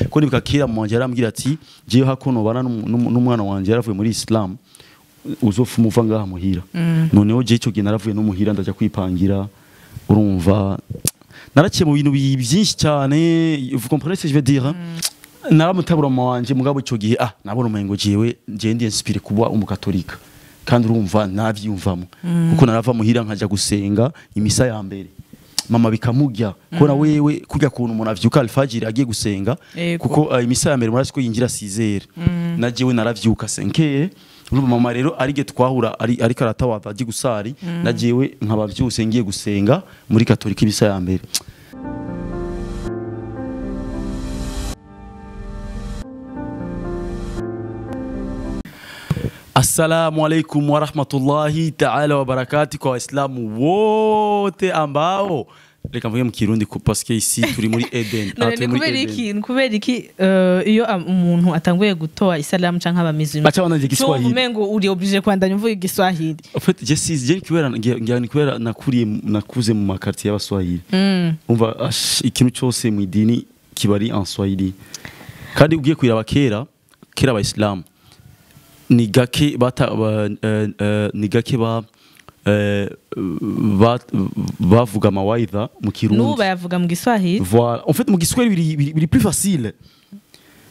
Ko nibuka kera mama wanje yarambwira ati jewe hakuno bana n'umwana wanje yaravuye muri Islam uzofuma uva ngaha muhira. Noneho je ico gihe naravuye no muhira ndaja kwipangira, urumva naraciye mu bintu byinshi cyane, vous comprenez ce que je veux dire? Naramutabura mama wanje, mugabo ico gihe nabona umengo jewe je ndi inspiré kuba umukatolika, kandi urumva navyumvamo kuko narava muhira nkaja gusenga imisa ya mbere, mama bikamurya kora wewe kurya kuntu umuntu avyuka alfajiri agiye gusenga. Kuko imisa ya mbere murazi ko yinjira 6h, na jewe naravyuka 5h. Urumva mama rero arige twahura ari karatawaza agiye gusari, na jewe nkaba vyuse ngiye gusenga muri katolika imisa ya mbere. Assalamu alaikum wa rahmatullahi ta'ala wa barakatuh kwa Waislamu wote ambao reka mvuge mu Kirundi parce que ici turi muri Eden. None kubera iki, kubera iki iyo umuntu atanguye gutoa isalamu canke abamizima bacha bananje Igiswahili, umengo uri obligé kwandanya uvuga Igiswahili? En fait je suis je kubera ngira ni kubera nakuriye nakuze mu makartier y'abaswahili. Umva ikintu cyose mu idini kibari en Swahili, kandi ugiye kwiraba kera kera abayisilamu ni gake bata ni gake ba bavuga mawaidha mu Kirundi. Nuba yavuga mu Giswahili. Voilà, en fait mu Giswahili biri plus facile.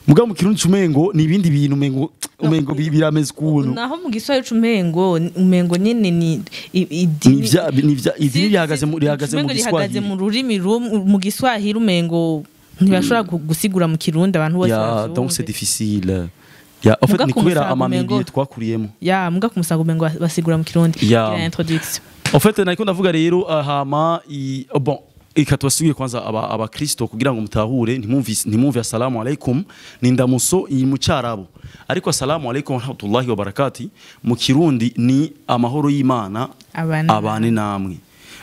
Mugabo mu Kirundi umengo ni ibindi bintu umengo birameze kuntu. Naho mu Giswahili umengo nyene ni idini ni rihagaze mu Giswahili. Rihagaze mu rurimi mu Giswahili umengo ntibashobora gusigura mu Kirundi abantu bose bavyumve. Donc c'est difficile. Ya, en fait ni kubera amamiliye twakuriyemo. Ya, muga kumusaga umengo basigura mu Kirundi. Ya introduction. En fait nariko ndavuga rero hama bon ikatwasubiye kwanza aba Kristo kugira ngo mutahure ntimumve assalamu alaikum ni ndamuso mu Cyarabu, ariko assalamu alaikum wa rahmatullahi wa barakati mu Kirundi ni amahoro y'Imana abane namwe.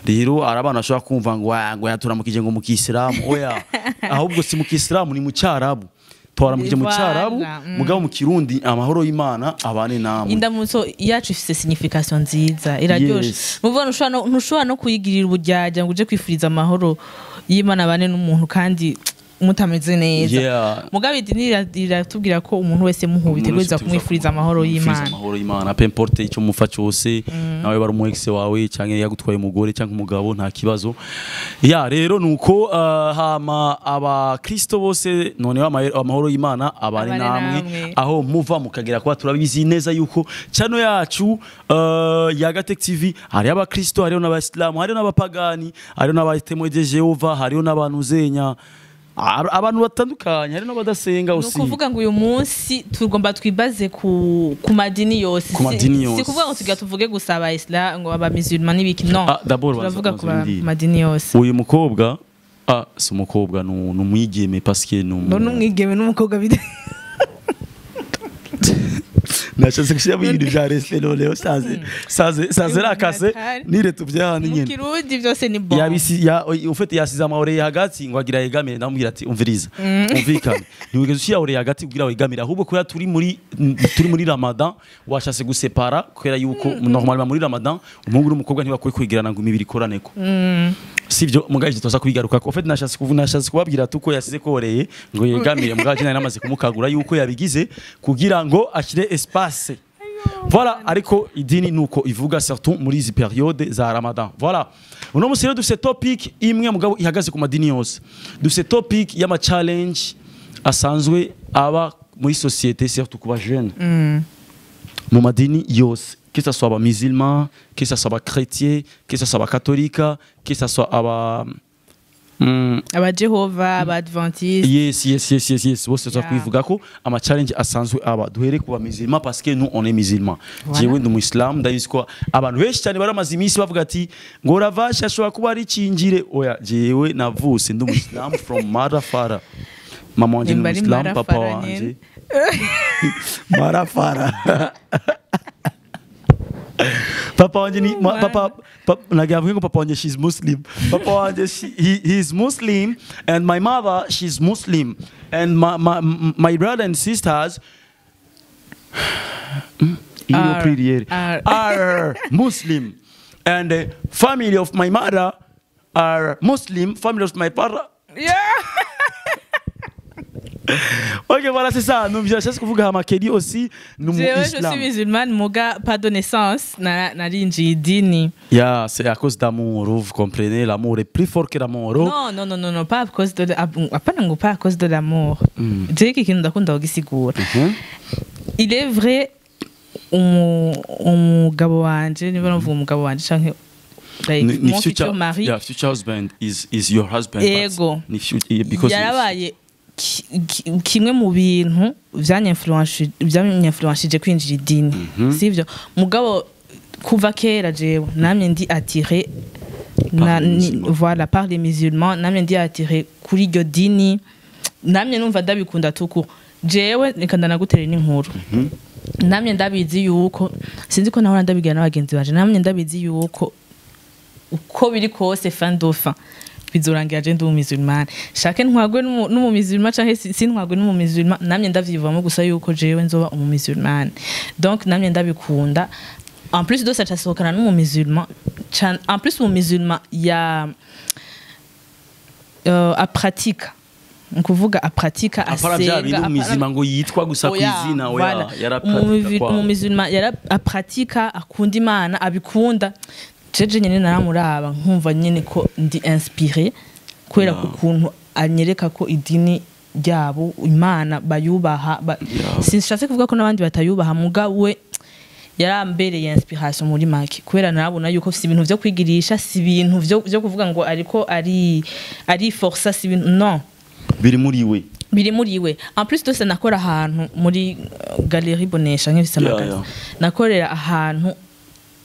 Rero arabana ashobora kumva ngo yaturamukije ngo mu Kisilamu, oya ahubwo si mu Kisilamu ni mu Cyarabu. Twaramukije mu Cyarabu, mugabo mu Kirundi amahoro y'Imana abane namwe. Indamutso yacu ifise signification nziza, iraryoshe. Muvuga ntushobora no kuyigirira ubujyajya ngo uje kwifuriza amahoro y'Imana abane n'umuntu kandi mutameze neza. Mugabo idini iratubwira ko umuntu wese muhubiteguza kumwifuriza amahoro y'Imana. Amahoro y'Imana peu importe icyo mufa cyose, nawe bari umu ex wawe canke yagutwaye umugore canke umugabo nta kibazo. Ya rero nuko hama aba Kristo bose none amahoro y'Imana abari namwe aho muva mukagera kwa turabizi neza yuko chano yacu ya Gatech TV hari aba Kristo, hari n'abayisilamu, hari n'abapagani, hari n'abatemwe de Jehova, hari n'abantu zenya abantu batandukanye, hari n'abadasenga usi. Nukuvuga ngo uyu munsi tugomba twibaze ku madini yose. Si kuvuga ngo tugira tuvuge gusa aba Islam ngo aba musulman n'ibiki, non. Turavuga ku madini yose. Uyu mukobwa si umukobwa ni umwigeme parce que ni umwigeme n'umukobwa bide. Nashatse gushyira mu bintu bya respect noneho saze rakase nire tuvyahana nyene. Mu Kirundi byose ni bon. Yabisi ya ufite yasize amahore hagati ngo agira yegamire, ndamubwira ati umviriza umvikane ntiwigeze ushyira ore hagati kugira wegamire, ahubwo kubera turi muri Ramadan washatse gusepara kubera yuko normalement muri Ramadan umuhungu n'umukobwa ntibakwiye kwigirana ngo imibiri ikoraneko. Sivyo mugaje tuza kubigaruka. En fait nashatse kubabwira tuko yasize koreye ngo yegamire, mugaje nari namaze kumukagura yuko yabigize kugira ngo ashire espace. Voilà, ariko idini nuko ivuga surtout muri izi période za Ramadan. Voilà. Uno musi rero dufise topic imwe mugabo ihagaze ku madini yose. Dufise topic y'ama challenge asanzwe aba muri société surtout ku ba jeune. Mu madini yose, que ça soit aba musulman, que ça soit aba chrétien, que ça soit aba catholique, que ça soit aba aba Jehova, aba Adventiste. Yes. Bose tuzakubivuga ko ama challenge asanzwe aba duhere kuba musulman parce que nous on est musulman. Jewe ndi umuislam, ndabizi ko abantu benshi cyane baramaze iminsi bavuga ati ngo ravasha ashobora kuba ari cinjire. Oya, jewe navuse ndi umuislam from Marafara. Mama wanje ni umuislam, papa wanje Marafara. Papa wanje ni papa nagavuga ngo papa wanje she's Muslim. Papa wanje he is Muslim and my mother she's Muslim and my brother and sisters are Muslim and the family of my mother are Muslim, family of my father. Yeah. Ok, voilà, c'est ça. Nous vyashatse kuvuga hama Kelly aussi ni mu Jewe, je suis Islam. musulmane, muga pas de naissance, narinjiye idini. Yeah, c'est à cause d'amour, vous comprenez, l'amour est plus fort que l'amour. Non, non, non, non, non, pas à cause de, apana ngo pas à cause de l'amour. Jewe iki kintu ndakunda kugisigura. Il est vrai, umugabo wanje, niba navuga umugabo wanje canke like Ni mon futur mari, yeah, future husband is your husband, but Ego. ni future, yeah, because yarabaye kimwe mu bintu vyanyinfluenshije kwinjira idini, sivyo? Mugabo kuva kera jewe namye ndi attiré Par les musulmans. Voilà, par les musulmans. Namye ndi attiré kuri iryo dini, namye numva ndabikunda tuku. Jewe reka ndanagutera n'inkuru. Namye ndabizi yuko, sinzi ko nahora ndabigira n'abagenzi banje, namye ndabizi yuko uko biri kose, fin de fin, bizorangira je ndi umusulman, shake ntwagwe n'umumusulman canke sintwagwe n'umumusulman. Namye ndavyivamo gusa yuko jewe nzoba umumusulman. Donc namye ndabikunda. En plus de ça, casohokana n'umumusulman, en plus umumusulman ya apratika, nkuvuga apratika, Apara bya asenga. bintu umuzima ngo yitwa gusa ku Oya, izina, oya, voilà. yarapratika kwa. Umumusulman yara apratika, akunda Imana, abikunda. Jeje nyene naramuraba nkumva nyene ko ndi inspiré kubera ukuntu anyereka ko idini ryabo, Imana bayubaha. Sinshatse kuvuga ko n'abandi batayubaha, muga we yarambereye inspiration muri make, kubera narabona yuko si ibintu vyo kwigirisha, si ibintu vyo kuvuga ngo ariko ari força, si ibintu, non. Biri muri we. Biri muri we. En plus de ça, nakora ahantu muri galerie Bonesha nk'ifise amagazi. Nakorera ahantu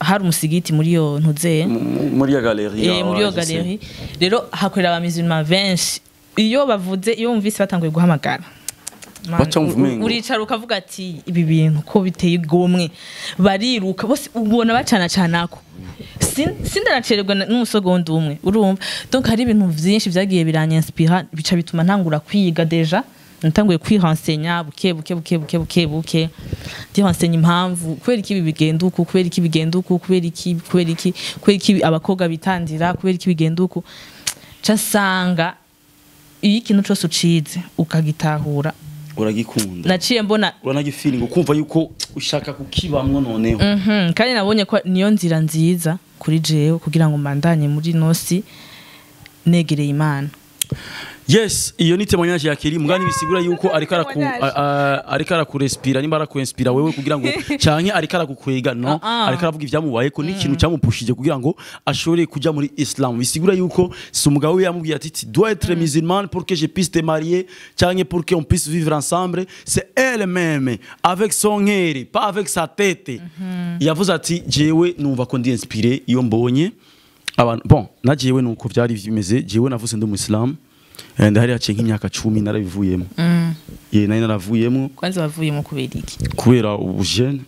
hari umusigiti muri iyo ntuzeye. Muri ya galerie. Muri iyo galerie rero hakorera abamisulman benshi. Iyo bavuze, iyo wumvise batanguye guhamagara, man, Baca wumva umengo. Uricara ukavuga ati ibi bintu ko biteye igomwe. Bariruka bose, ubona bacana canako. Sindanacererwa n'umusogonda umwe, urumva? Donc hari ibintu vyinshi vyagiye biranyanspira, bica bituma ntangura kwiga. Déjà natanguye kwirensenya buke buke buke buke buke buke, ndirensenya impamvu, kubera iki ibi bigenda uku, kubera iki bigenda uku, kubera iki, kubera iki, kubera iki abakobwa bitandira, kubera iki bigenda uku. Ca sanga iyo ikintu cose ucize ukagitahura, Uragikunda. Naciye mbona Uranagifilinga, ukumva yuko ushaka kukibamwo noneho. Kandi nabonye ko niyo nzira nziza kuri jewe kugira ngo mbandanye muri nosi negereye Imana. Yes, iyo ni témoignage ya Kelly, mugani bisigura yuko ariko araku Témoignage. Ariko arakurespira, nimba arakuinspira wewe kugira ngo canke ariko aragukwega, no? Ah, ah. Ariko aravuga ivyamubaye ko n'ikintu cyamupushije kugira ngo ashobore kuja muri Islam. Bisigura yuko si umugabo we yamubwiye ati tu dois être musulman pour que je puisse te marier canke pour qu'on puisse vivre ensemble. C'est elle-même, avec son cœur, pas avec sa tête, yavuze ati jewe numva ko ndi inspiré iyo mbonye abantu. Bon, na jewe nuko vyari bimeze. Jewe navuze ndi umuislam, ndahari haciye nk'imyaka 10 narabivuyemo. Ye, nari naravuyemo. Kwanza wavuyemo kubera iki? Kubera ubujene,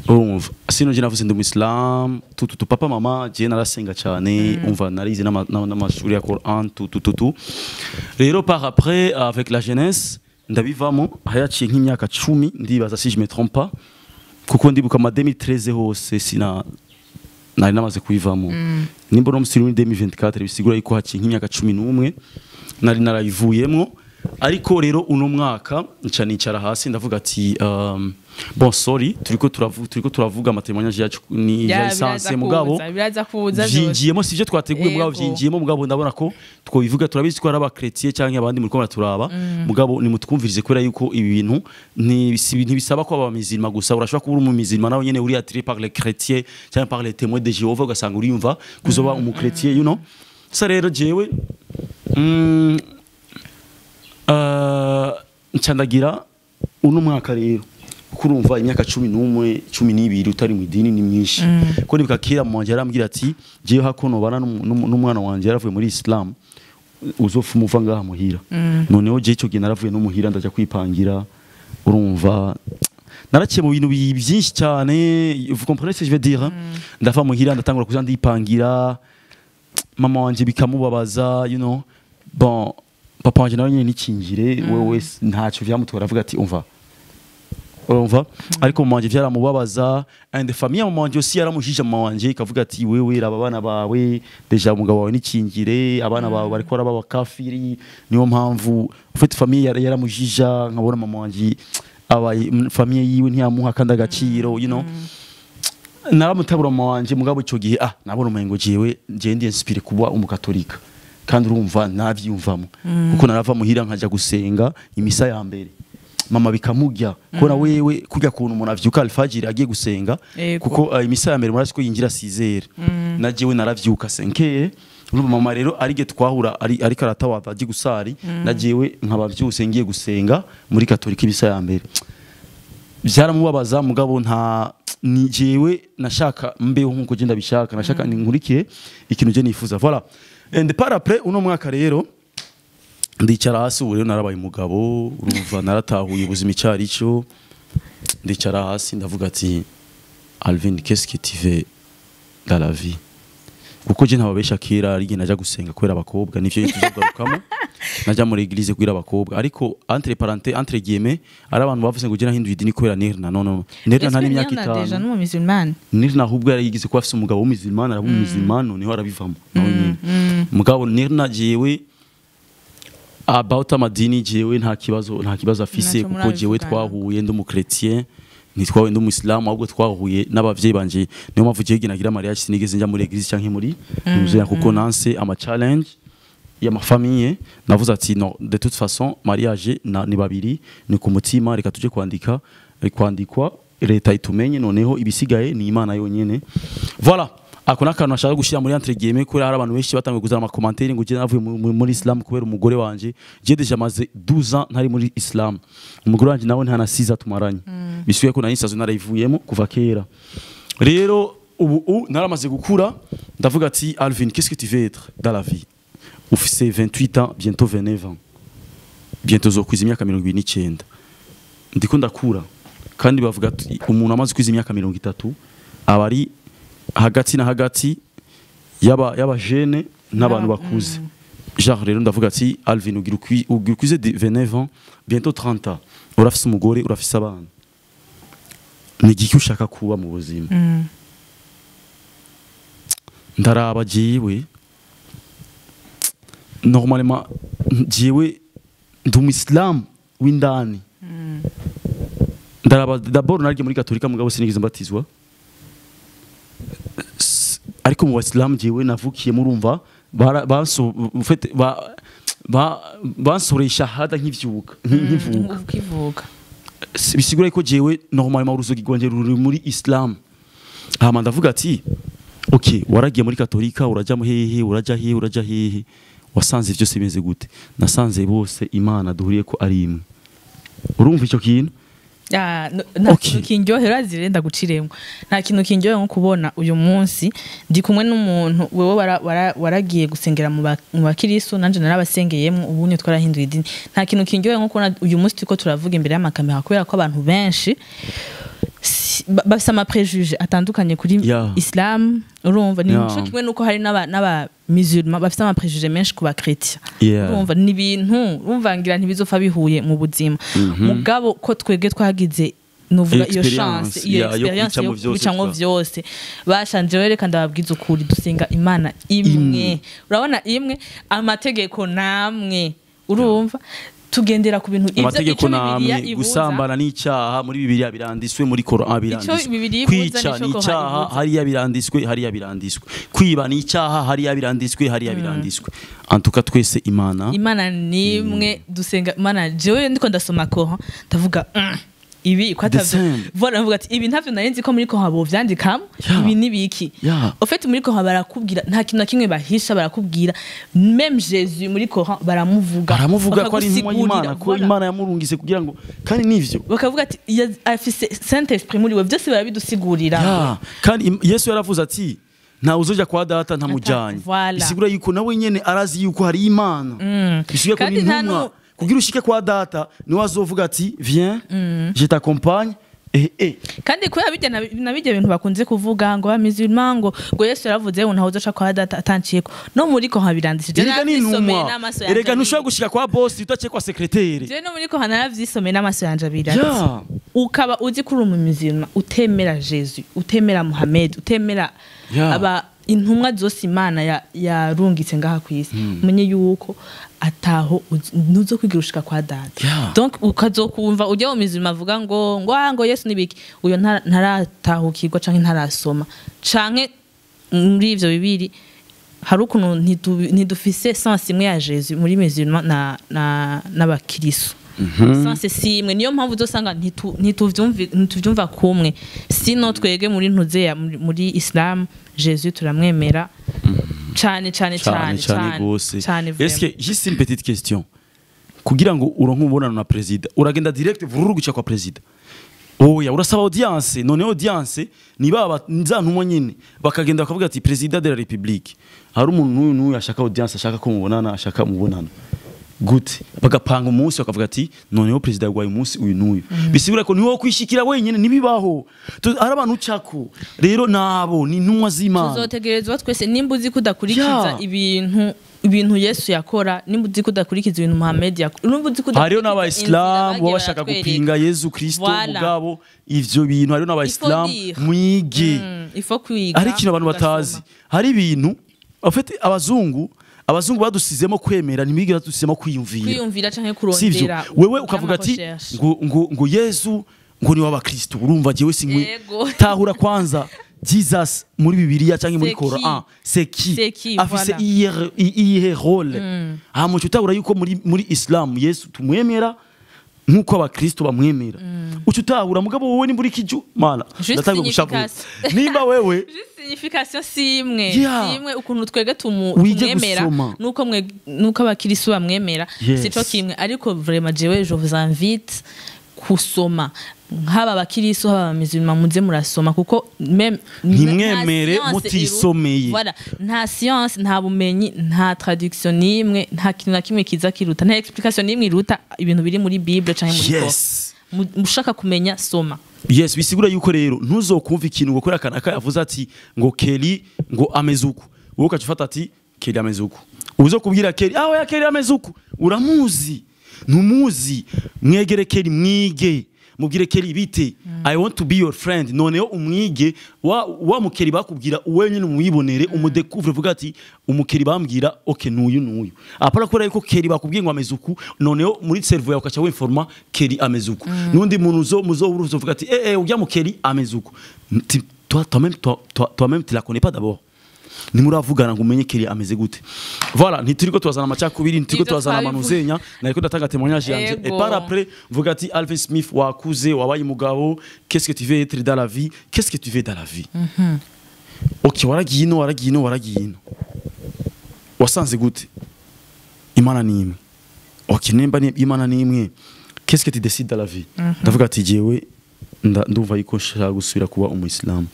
urumva? Sino je navuze ndi umuislam, tu tu tu, papa, mama, je narasenga cyane, umva, narize n'amashuri ya Coran, tu tu tu tu. Rero par après, avec la jeunesse, ndabivamo hayaciye nk'imyaka 10, ndibaza, si je me trompe pas, kuko ndibuka ma 2013 hose sina nari namaze kuyivamo. Nimba no muri 2024, bisigura yuko haciye nk'imyaka 11 nari narayivuyemo. Ariko rero uno mwaka nca nicara hasi, ndavuga ati bon, sorry, turiko turavuga amatémoignage yacu ni ya essence, mugabo Biraza kuza vyose. vyinjiyemo, sivyo twateguye, mugabo vyinjiyemo. Mugabo ndabona ko twobivuga. Turabizi ko ari abachrétien cyangwa abandi muriko muraturaba, mugabo nimutwumvirize, kubera yuko ibi bintu ntibisaba ko aba musulman gusa. Urashobora kuba uri umumusulman nawe nyene uri attiré par les chrétiens cyangwa par les témoins de Jéhovah, ugasanga uriyumva kuzoba umuchrétien. Sa rero jewe nca ndagira uno mwaka rero, kuko urumva imyaka 11, 12 utari mu idini ni myinshi. Ko nibuka kera mu wanje yarambwira ati jewe hako nobana n'umwana wanje yaravuye muri Islam, uzofuma uva ngaha muhira. Noneho je ico gihe naravuye no muhira, ndaja kwipangira. Urumva, naraciye mu bintu byinshi cyane, vous comprenez ce que je veux dire, hein? Ndava muhira, ndatangura kuza ndipangira. Mama wanje bikamubabaza. Bon, papa wanje nawe nyene nikingire wewe ntacyo vyamutwara, avuga ati umva. Urumva, ariko mama wanje vyaramubabaza, and famille mama wanje aussi yaramujije. Mama wanje ikavuga ati: "Wewe, raba abana bawe, déjà umugabo wawe nikingire, abana bawe bariko baraba bakafiri." Niyo mpamvu ufite famille yaramujija. Nkabona mama wanje abaye famille yiwe ntiyamuha kandi agaciro. Naramutabura mama wanje, mugabo ico gihe nabona umengo jewe je ndi inspiré kuba umukatolika, kandi urumva navyiyumvamo, kuko narava muhira nkaja gusenga imisa ya mbere, mama bikamurya kubona wewe kurya kuntu umuntu avyuka alfajiri agiye gusenga. Kuko imisa ya mbere murazi ko yinjira 6h, na jewe naravyuka 5h. Urumva mama rero arige twahura ari ariko aratawaza agiye gusari, na jewe nkaba vyuse ngiye gusenga muri katolika imisa ya mbere. Byaramubabaza, mugabo nta ni jewe nashaka mbeho nkuko je ndabishaka, nashaka nkurikire ikintu je nifuza. Voilà, and par après uno mwaka rero ndicara hasi. Ubu rero narabaye umugabo, urumva naratahuye ubuzima icari cyo. Ndicara hasi ndavuga ati: "Alvin, qu'est-ce que tu veux dans la vie?" Kuko je ntababesha, kera ari najya gusenga kubera abakobwa, nivyo tuzogarukamo. Najya muri église kubera abakobwa, ariko entre parenthèses, entre guillemets, ari abantu bavuze ngo je nahinduye idini kubera Nirna. No, no, Nirna nta n'imyaka Déjà 5. N'umu musulman. Nirna ahubwo yarayigize kuba afise umugabo w'umusulman, araba umusulman, noneho arabivamo nawe nyine. Mugabo Nirna, jewe about amadini, jewe nta kibazo afise, Ntaco kuko jewe murabivugana. twahuye ndi umukretien, ntitwahuye ndi umusilamu, ahubwo twahuye n'abavyeyi banje. Niyo mpamvu jewe nagira mariage sinigeze njya muri église canke muri muzeya, kuko nanse ama challenge y'ama famille. Navuze ati: "No, de toute façon mariage ni babiri, ni ku mutima, reka tuje kwandika, kwandikwa, leta itumenye, noneho ibisigaye ni Imana yonyene." Voilà, ako n'akantu nashaka gushyira muri entre guillemets, kubera hari abantu benshi batangiye kuzana ama commentaires ngo je navuye muri Islam kubera umugore wanje. Je déjà maze 12 ans ntari muri Islam, umugore wanje nawe nta na 6 ans tumaranye. Bisubiye ko nari nsanzwe narayivuyemo kuva kera. Rero ubu naramaze gukura, ndavuga ati: "Alvin, qu'est-ce que tu veux être dans la vie?" Ufise 28 ans, bientôt 29 ans, bientôt uzokwiza imyaka 29. Ndiko ndakura, kandi bavuga ati umuntu amaze kwiza imyaka 30 aba ari hagati na hagati y'aba jeunes n'abantu bakuze. Genre rero ndavuga ati: "Alvin, ugira ukwize 29 ans, bientôt 30 ans, urafise umugore, urafise abana, ni igiki ushaka kuba mu buzima?" Ndaraba jewe normalement, jewe ndi umuyisilamu w'indani. Ndaraba d'abord narye muri katolika, mugabo sinigeze mbatizwa. Ariko mu basilamu jewe navukiye, murumva ufite bansoreye shahada nkivyuka, nkivuka. Ukivuka. Bisigura ko jewe normalement uruzogi rwanje ruri muri Islam. Hama ndavuga ati: "Okay, waragiye muri katolika, urajya mu hehe, urajya hehe, urajya hehe, wasanze byose bimeze gute?" Nasanze bose Imana duhuriye ko ari imwe. Urumva icyo kintu? Ya, nta kintu kindyohera zirenda guciremwo, nta kintu kindyohera nko kubona uyu munsi ndi kumwe n'umuntu. Wewe waragiye gusengera mu bakirisu, nanje narabasengeyemwo, ubunye twarahinduye idini. Nta kintu kindyohera nko kubona uyu munsi turiko turavuga imbere y'amakamera, kubera ko abantu benshi bafise ama préjugés atandukanye kuri Islam. Urumva ni nico kimwe nuko hari n'aba musulman bafise ama préjugés menshi ku ba chrétien. Urumva ni ibintu, urumva ngira ntibizopfa bihuye mu buzima, mugabo ko twebwe twagize, nuvuga iyo Experience, chance, iyo yeah, yo experience kubicamwo yo vyose. kubicamwo vyose. Bashanje rero, reka ndababwiza ukuri, dusenga Imana imwe. Urabona imwe, amategeko namwe, urumva tugendera ku bintu Amategeko ico Bibiliya namwe ibuza. Gusambana n'icyaha muri Bibiliya biranditswe, muri Koran biranditswe. Bibiliya ibuza Kwica nico ni Koran icyaha, ibuza. hariya biranditswe, hariya biranditswe. Kwiba ni icyaha, hariya biranditswe, hariya biranditswe. Antuka twese Imana Imana nimwe dusenga. Imana, jewe ndiko ndasoma Coran ndavuga: ibi ko The atavyo." same. Voilà, ndavuga ati: "Ibi ntavyo nari nzi ko muri Coran bovyandikamo." Ibi ni biki? Au fait, muri Coran barakubwira, nta kintu na kimwe bahisha, barakubwira. Même Jésus muri Coran baramuvuga. Baramuvuga ko ari intumwa Bakagusigurira, y'Imana, ko voilà. Imana yamurungise kugira ngo, kandi nivyo. Bakavuga ati afise Saint Esprit muri we, byose barabidusigurira. Ya, kandi Yesu yaravuze ati: "Ntawe uzoja kwa Data ntamujyanye." Voilà. Bisigura yuko nawe nyene arazi yuko hari Imana. Bisigura ko Kandi ni nta intumwa, kugira ushike kwa Data niwe azovuga ati: "Viens, je t'accompagne." Kandi kubera bijya na bijya bintu bakunze kuvuga ngo abamizirima ngo Yesu yaravuze ngo ntawe uzoca kwa data atanciyeko, no muri ko nkabirandishije. Erega ni intumwa, erega ntushobora gushika kwa boss utaciye kwa secrétaire. Je no muri ko naravyisomeye n'amaso yanje abiri. Ukaba uzi ko uri umumizirima, utemera Jésus, utemera Muhammad, utemera aba intumwa zose Imana yarungitse ngaha kwisi, umenye yuko ataho nuzo kwigira ushika kwa data. Donc ukazokumva ujya mu mizima avuga ngo ngo Yesu nibiki, uyo ntaratahukirwa canke ntarasoma canke muri ivyo bibiri hari ukuntu ntidufise sens imwe ya Jésus muri mizima na n'abakiriso. Sens si imwe, niyo mpamvu uzosanga ntituvyumva kumwe. Sino twege muri ntuzeya muri Islam Jésus turamwemera cyane cyane cyane cyane gose. Est-ce que juste une petite question, kugira ngo uronke umubonano na president uragenda direct vururu guca kwa president? Oya, urasaba audience. None audience ni baba nza ntumwa nyine bakagenda bakavuga ati president de la République hari umuntu n'uyu n'uyu ashaka audience, ashaka ko mubonana, ashaka mubonana gute, bagapanga umunsi bakavuga ati noneho president yarwaye umunsi uyu n'uyu. Bisigura ko niwo kwishikira wenyine nibibaho, ari abantu ucako rero nabo ni intumwa z'Imana. Tuzotegerezwa twese nimba uzi kudakurikiza ibintu Yesu yakora, nimba uzi kudakurikiza ibintu Muhammad yakora, nimba uzi kudakurikiza. Hariho n'abayisilamu baba bashaka gupinga Yesu Kristo mugabo ivyo bintu, hariho n'abayisilamu mwige, ifo kwiga. Hari ikintu abantu batazi, hari ibintu en fait abazungu badusizemo kwemera, ntibigera badusizemo kwiyumvira canke kurondera. Wewe ukavuga ati ngo Yesu ngo ni w'abakristo, urumva jewe sinkwe. Tahura kwanza Jesus muri Bibiliya canke muri Coran, c'est qui afise iyihe role? Hama utahura yuko muri Islam Yesu tumwemera nkuko abakristo bamwemera. Ucutahura mugabo wowe ni muri kiju mana ndatangiye gushaka nimba wewe signification si imwe ukuntu twege tumwemera nuko mwe nuko abakristo bamwemera sico kimwe. Ariko vraiment jewe je vous invite kusoma, haba abakristo haba abamizirima, muze murasoma kuko même ntimwemere mutisomeye. Voilà, nta science, nta bumenyi, nta traduction nimwe, nta kintu na kimwe kiza kiruta, nta explication nimwe iruta ibintu biri muri Bible canke muri Coran. Mushaka kumenya soma. Yes, bisigura yuko rero ntuzokumva ikintu gukora kanaka yavuze ati ngo Kelly ngo amezuku, wowe ukacufata ati Kelly amezuku, uzo kubwira Kelly aho ya Kelly amezuku, uramuzi ntumuzi, mwegere Kelly mwige, mubwire Kelly bite, I want to be your friend. Noneho umwige wa mukeri bakubwira wenyine umwibonere, umudécouvre, vuga ati umukeri bambwira okay nuyu nuyu, apara kora yuko Kelly bakubwiye ngo amezuku, noneho muri cerveau yawe ukaca winforma Kelly amezuku. Nundi muntu muzo uruzovuga ati ujya mukeri amezuku, toi toi-même toi-même tu la connais pas d'abord, nimuravugana ngo umenye Kelly ameze gute. Voilà, ntituriko twazana amacakubiri, ntituriko twazana amanuzenya, nariko ndatanga témoignage yanje. Et par après vuga ati Alvin Smith wakuze wabaye umugabo, qu'est-ce que tu veux être dans la vie, qu'est-ce que tu veux dans la vie? OK, waragiye ino waragiye ino waragiye ino, wasanze gute? Imana ni imwe. OK, nimba Imana ni imwe, qu'est-ce que tu décides dans la vie? Ndavuga ati jewe ndumva yuko nshaka gusubira kuba umuyisilamu.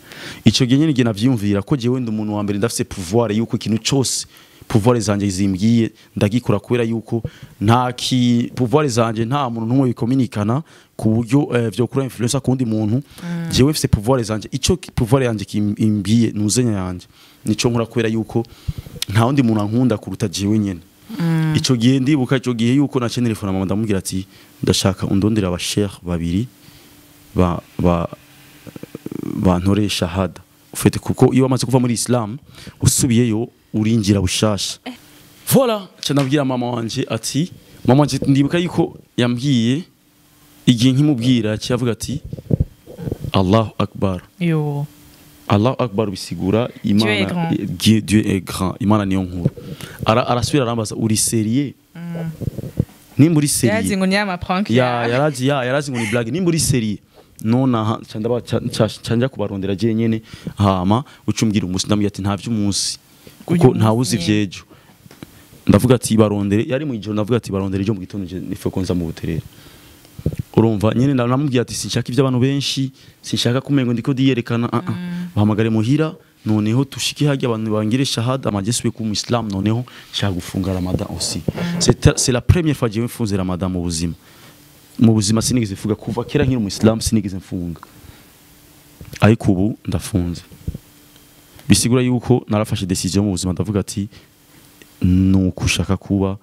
Ico gihe nyene ngiye navyiyumvira ko jewe ndi umuntu wa mbere ndafise pouvoir yuko ikintu cose pouvoir zanje zimbwiye ndagikora, kubera yuko nta ki pouvoir zanje nta muntu numwe bikominikana ku buryo vyo kura influence kundi muntu. Jewe mfise pouvoir zanje, ico pouvoir yanje kimbwiye nuzenya yanje nico nkora, kubera yuko nta wundi muntu ankunda kuruta jewe nyene. Ico gihe ndibuka ico gihe yuko nace telefone mama ndamubwira ati ndashaka undondera aba sheikh babiri ba bantore shahada ufite, kuko iyo wamaze kuva muri Islam usubiyeyo urinjira bushasha. Voilà, nabwira mama wanje ati mama wanje ndibuka yuko yambwiye igihe nkimubwira cyavuga ati Allahu Akbar. Yo Allahu Akbar bisigura Imana, Dieu est grand, Imana niyo nkuru. Arasubira arambaza uri sérieux? Nimba uri sérieux? Yarazi ngo ni ama prank. Ya yarazi ya yarazi ngo ni blague. Nimba uri sérieux? Nona chandaba chanja kubarondera je nyene hama ucumbwira umunsi, ndamubwira ati nta vy'umunsi kuko nta wuzi vyejo. Ndavuga ati barondere, yari mu ijoro, ndavuga ati barondere ejo mu gitondo nife ko nza mu buterere. Urumva nyene namubwiye ati sinshaka ivy'abantu benshi, sinshaka kumengo ndiko diyerekana, bahamagare muhira noneho tushike hajya abantu bangire shahada amajesuwe ku Islam, noneho nshaka gufunga Ramadan aussi. C'est la première fois je mfunze Ramadan mu buzima. Mu buzima sinigeze mfunga kuva kera nkiri umuislamu, sinigeze mfunga, ariko ubu ndafunze. Bisigura yuko narafashe décision mu buzima, ndavuga ati nuko ushaka kuba,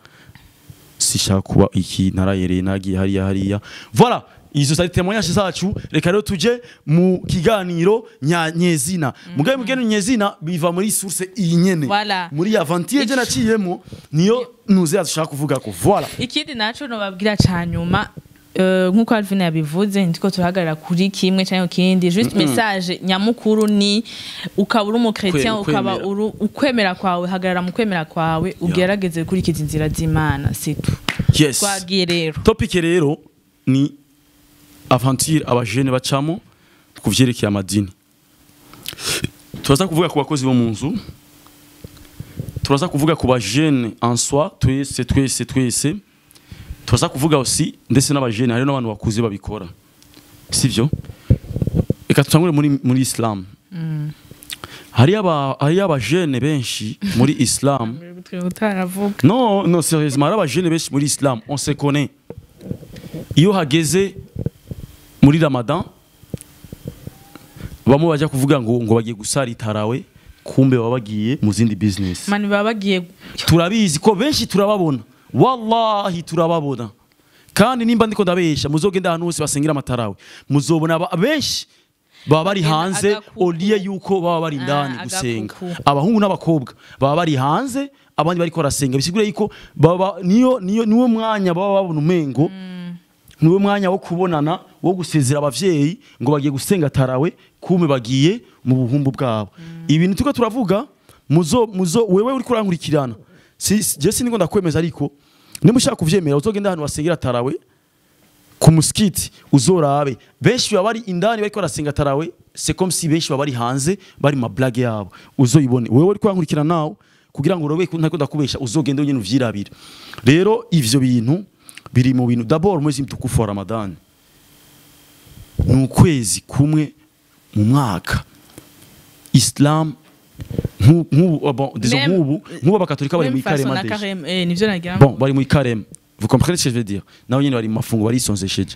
sishaka kuba iki, narayereye, nagiye hariya hariya. Voilà, izo zari témoignage zacu. Reka rero tuje mu kiganiro nyezina. Mugabe mugeni nyezina biva muri source iyi nyene, Voilà. muri aventure je naciyemo, niyo nuze ashaka kuvuga ko voilà. Ikindi naco nobabwira ca nyuma, nkuko Alvin yabivuze, ndiko turahagarara kuri kimwe cyangwa ikindi, juste message nyamukuru ni ukaba uri umuchrétien, ukaba ukwemera. uri ukwemera kwawe, hagarara mu kwemera kwawe, ugerageze gukurikiza inzira z'Imana, c'est tout. Yes. Twagiye rero. Topic rero ni aventure abajene bacamo ku vyerekeye amadini. Turaza kuvuga ku bakozi bo mu nzu, turaza kuvuga ku bajene en soi, twese twese twese turaza kuvuga aussi, ndetse n'abajene, hari n'abantu bakuze babikora, sivyo? Reka tutangure muri Islam. Hari abajene benshi muri Islam. Utaravuga. Non, non, sérieusement, hari abajene benshi muri Islam, on se connaît. Iyo hageze muri Ramadan, bamwe bajya kuvuga ngo bagiye gusara itarawe, kumbe baba bagiye mu zindi business. Mani baba bagiye. Turabizi ko benshi turababona, wallahi turababona. Kandi nimba ndiko ndabesha, muzogenda ahantu hose basengera amatarawe, muzobona benshi baba bari Bagenda hanze agakuku. Au lieu yuko baba bari indani gusenga. Agakuku. Abahungu n'abakobwa baba bari hanze, abandi bariko barasenga. Bisigura yuko baba niyo niwo mwanya baba babona umengo niwo mwanya wo kubonana, wo gusezera abavyeyi, ngo bagiye gusenga tarawe, kumbe bagiye mu buhumbu bwabo. Ibintu tuko turavuga, muzo wewe uri kurankurikirana, je siniko ndakwemeza, ariko nimba ushaka kuvyemera, uzogenda ahantu basengera tarawe ku musikiti, uzorabe benshi baba bari indani bariko barasenga tarawe. C'est comme si benshi baba bari hanze, bari mu blague yabo. Uzoyibone wewe uri kurankurikirana nawe, kugira ngo urobe ntako ndakubesha, uzogende wenyine uvyirabira. Rero ivyo bintu biri mu bintu. D'abord, mwezi mtukufu wa Ramadan ni ukwezi kumwe mu mwaka. Islam nk'ubu, bon, disons, nk'ubu abakatolika bari mu Même façon ikarema na déjà. carême, nivyo nagira. Bon, bari mu ikarema, vous comprenez ce que je veux dire? Nabo nyene bari mu mafungo, barisonzesheje.